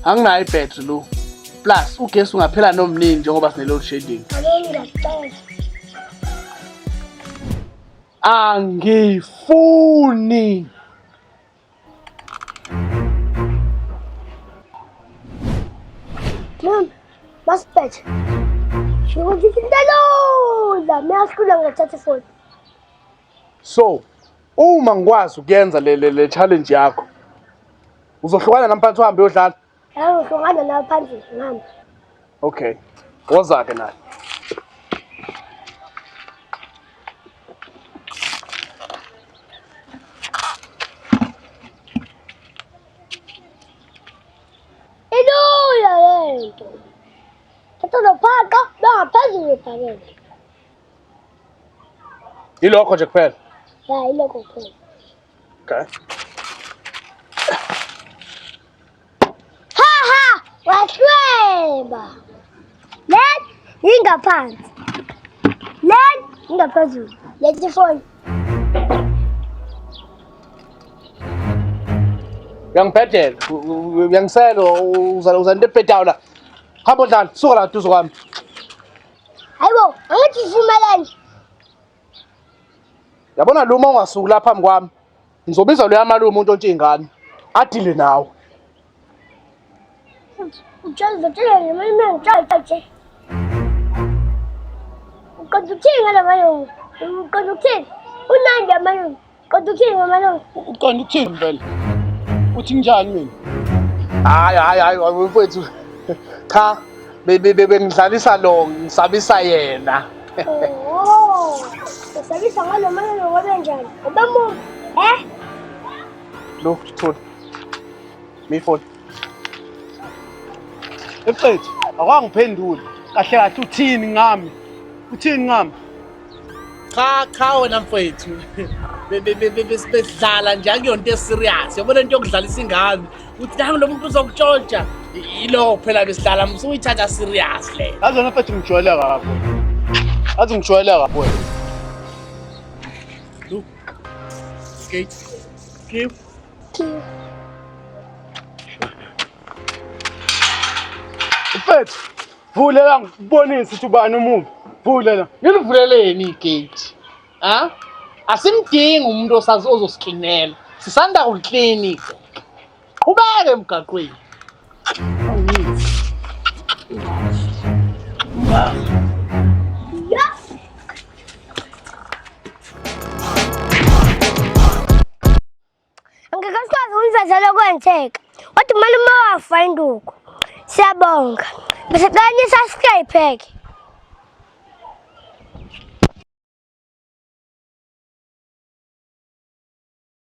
Anginayo ibhetri lo. Plus ugesi ungaphela nomnini njengoba sine load shedding. Ngiyacela. Angifuni. Mom, masiphethe. Ngikuthi into elula, mina sikhula ngathatha ifoni. So, uma ngikwazi ukuyenza le le, le challenge yakho, uzohlukana nami phansi uhambe uyodlala. Yabo ngihlukana nawe phansi ngihamba. Okay. Woza-ke naye. Ilula lento. Thatha lo phaqa bangaphezulu ebhakede. Yilokho nje kuphela. Ya ilokho kuphela. Okay. Ha ha, wahlweba. Len ingaphansi. Len ingaphezulu. Letha ifoni. Uyangibhedela, uyangisela, uza uza into ebhedayo la. Hamba odlala, suka la duze kwami. Hayibo, angithi sivumelene. Yabona lo uma ungasuki la phambi kwami, ngizobiza loya malume umuntu ontshe ingane. Adile nawe. Utshela nje mina ngitshela. Uqonda ukuthini ngala malungu? Uqonda ukuthini? Unandi amalungu. Uqonda ukuthini ngamalungu? Uqonda ukuthini vele? Uthi njani mina? Hayi hayi hayi mfowethu. Cha, bengidlalisa lo ngisabisa yena. Oh. Usabisa ngalo malungu ngobe njani? Ube mubi. Eh? Lo thula. Mifoni. Mfethu, awangiphenduli. Kahle kahle uthini ngami? Uthini ngami? Cha cha wena mfethu. Besidlala nje akuyonto eserious. Yabona into yokudlalisa ingane. Uthi nangu lo muntu uzokutshontsha. Yilokho phela besidlala musuyithatha serious le. Yazi wena mfethu ngijwayele kabi. Yazi ngijwayele kabi wena. Look. Gate. Keep. Mfethu, vulela ngikubonise ukuthi ubani umubi. Vulela. Ngilivuleleni igate. Ha? Asimdingi umuntu osazi ozosiklinela. Sisanda kuliklini. Qhubeke emgaqweni. Angeke sikwazi ukunivezela okwenzeka. Kodwa umalume wafa induku. Siyabonga. Bese cela ni-subscribe-ke.